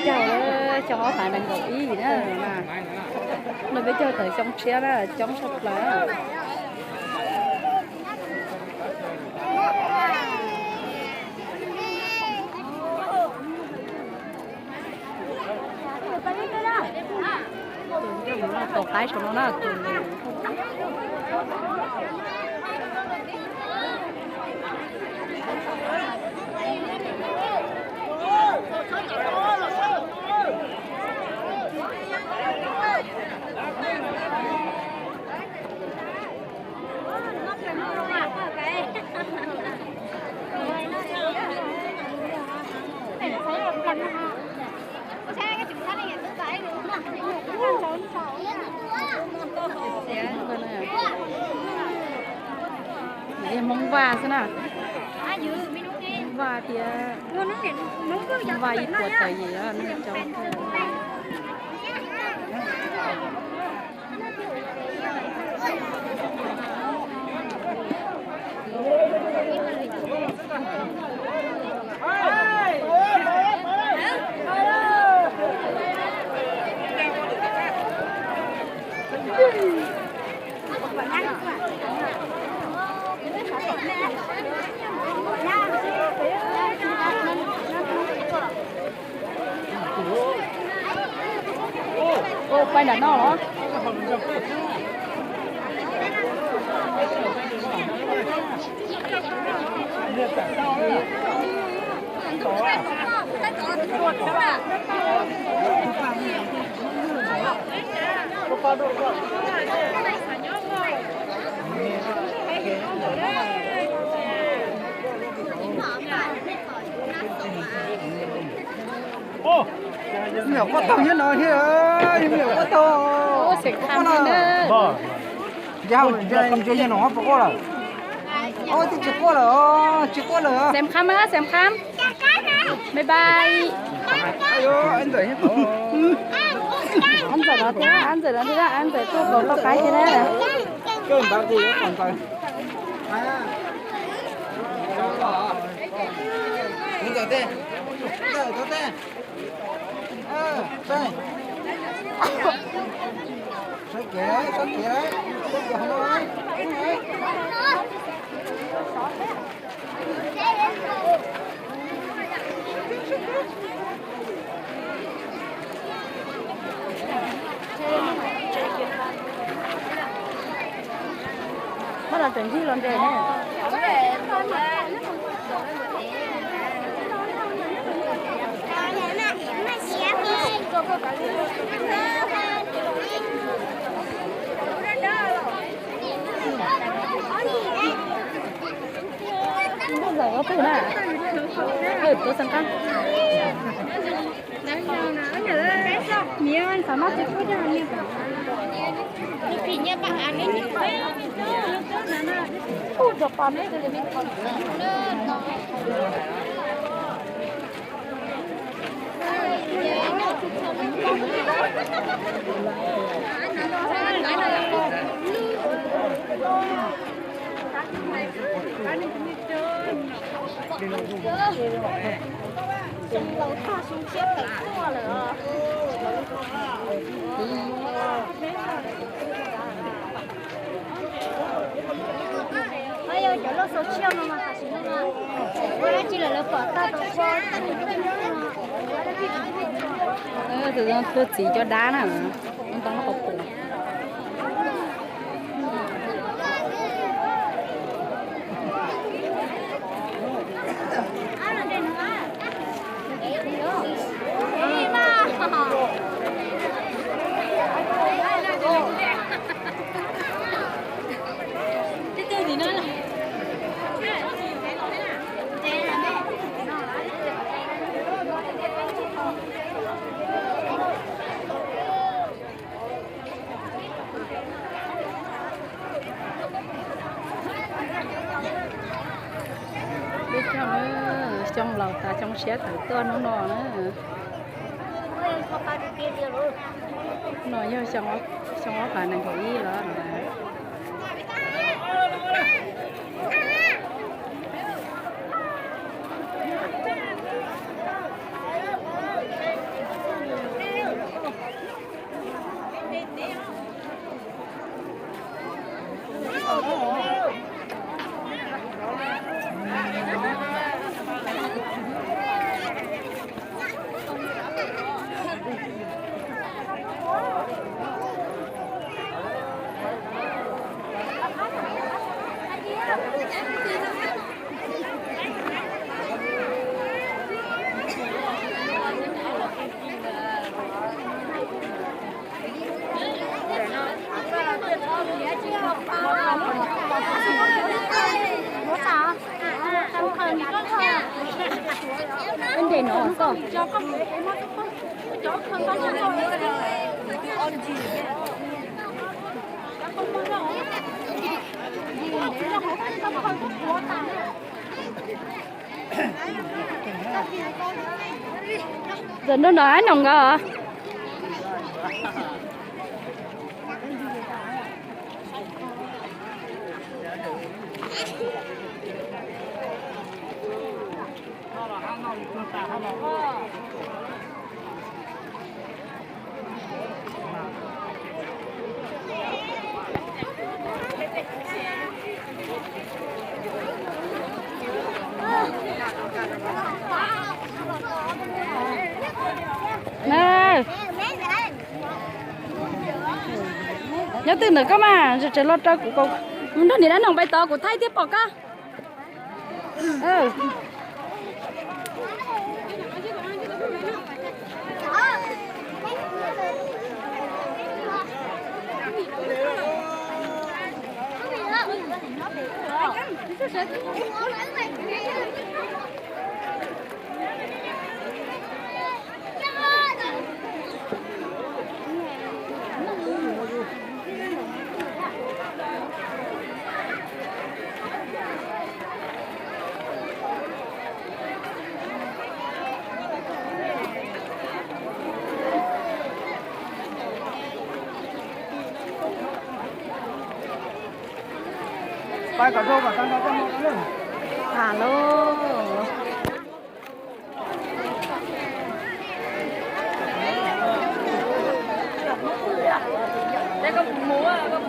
Caug xyoo ob phav nees nkaum ib na. No peb caug tawm xyoo tshiab na, coob tshaj plaws. Tus qaib saum no na, tus Hmoob Vaj xwb na. Hmoob Vaj thiab, Hmoob Vaj ib puas tawm yim na, nej cov. Ua pais nram no los? Me nyuam quaj taug nyob no thiab, me nyuam quaj taug. Xeem Kham no, yog no puas quaj lawm? Twb tsis quaj lawm, tsis quaj lawm. Xeem Kham, Xeem Kham. Bye bye. Ab Ntxawm no thiab, Ab Ntxawm no thiab, Ab Ntxawm tuaj kaus lau qaib thiab na. Muab los tseem ncig los nres ne. Ntuj zaum ua twg na? Tus xeem qab. Yog cov loj xaus tsiaj no mas tam sim no ua dab tsi lawm lawv pom tag tau. Tus txiv cov dab na, ntoo qhov pum. Peb caug, xyoo laus tas xyoo tshiab tawm tuaj hnub no na. No yog xyoo ob phav nees nkaum ib los no. Ntawm no no ab no nkawd. Nyob twg ntawm koj mas, tseem los rau kuv, nrog niam dab noog pais tod, kuv thaij thiab pom koj. Pais kom dhau kom tag nrho koj mus lawm. Tham lauj. Ces koj mus, koj